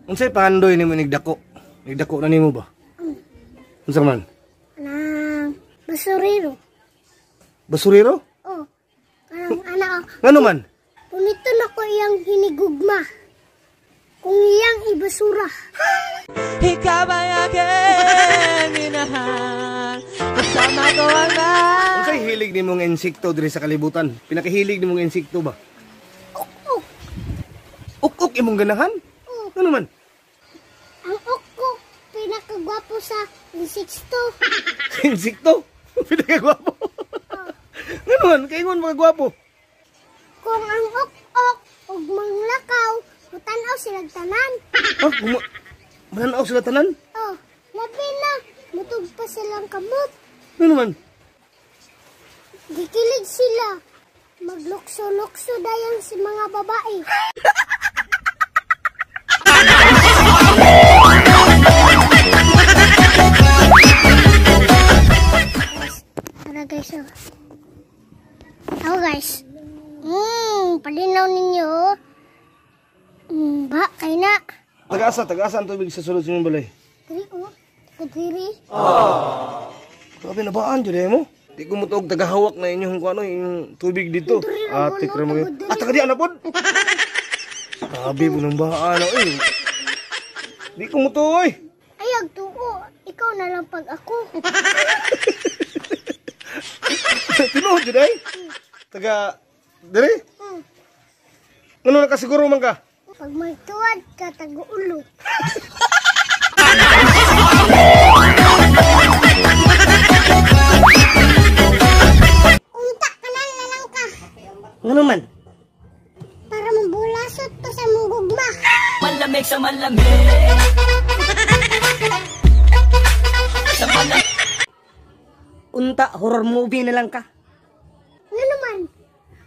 Unsay pangandoy nimo nigdako? Nigdako na nimo ba? Unsa man? Kanang basurero. Basurero? Oh. Kanang anak. Ngano man? Punito na ko iyang hinigugma. Kung iyang ibasura. Ikaw ay aking minahal. Kasama ko ang Unsay hilig nimong insekto diri sa kalibutan? Pinakahilig nimong insekto ba? Ok-ok. Ok-ok imong ganahan? Oh. Ngano man? Ang ok-ok pinakagwapo sa insekto. Insekto? Pinakagwapo. Ngano man? Kaingon mga gwapo. Kung ang ok-ok ug manglakaw, mutanaw silang tanan. Ha? Mananaw sila tanan? Oh, labi na, mutug pa silang kamot. Ngano man? Gikilig sila. Maglukso-lukso dayon si mga babae. Tara guys, oh. Ako guys. Palinaw ninyo. Ba, kay na. Tagasa ang tubig sa sulod sa inyong balay. Diri, oh. Diri. Grabe na baan jud mo. Di ko mo tuog tagahawak na inyong kuno yung tubig dito. Diri ra Ate mo, kra mo. no? Taga Ah, taga di ana pod. Grabe po ng baan oy. Di ko mo tuo oy. Ayag tuo. Ikaw na lang pag ako. Tinuod jud ay. Taga diri? Ngano nakasiguro man ka? Pag magtuwad ka, tago-ulo. Unta ka na lang ka. Ngano man? Para mabulasot to sa mong gugma. Malamig sa malamig. Sa malamig. Unta, horror movie na lang ka. Ngano man?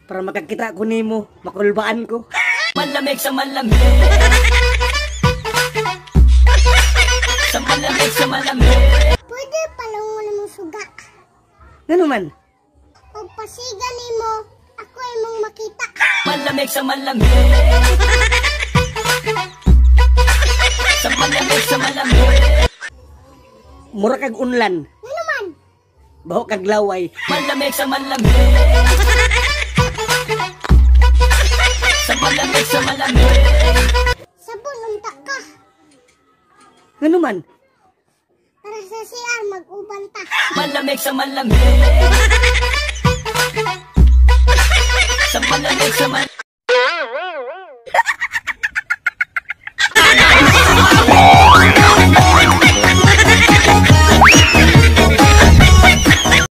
Para makakita ko nimo, makulbaan ko. Malamig sa malamig. Sa malamig sa malamig. Pwede palungon mong suga. Ngano man? Pag pasiga nimo, ako imong makita. Malamig sa malamig. Sa malamig sa malamig. Mura kag unlan. Ngano man? Baho kag laway. Malamig sa malamig. Sa malamig sa malamig. Sabon unta ka. Ngano man? Para sa CR mag-uban ta. Malamig sa malamig. Sa malamig sa malamig.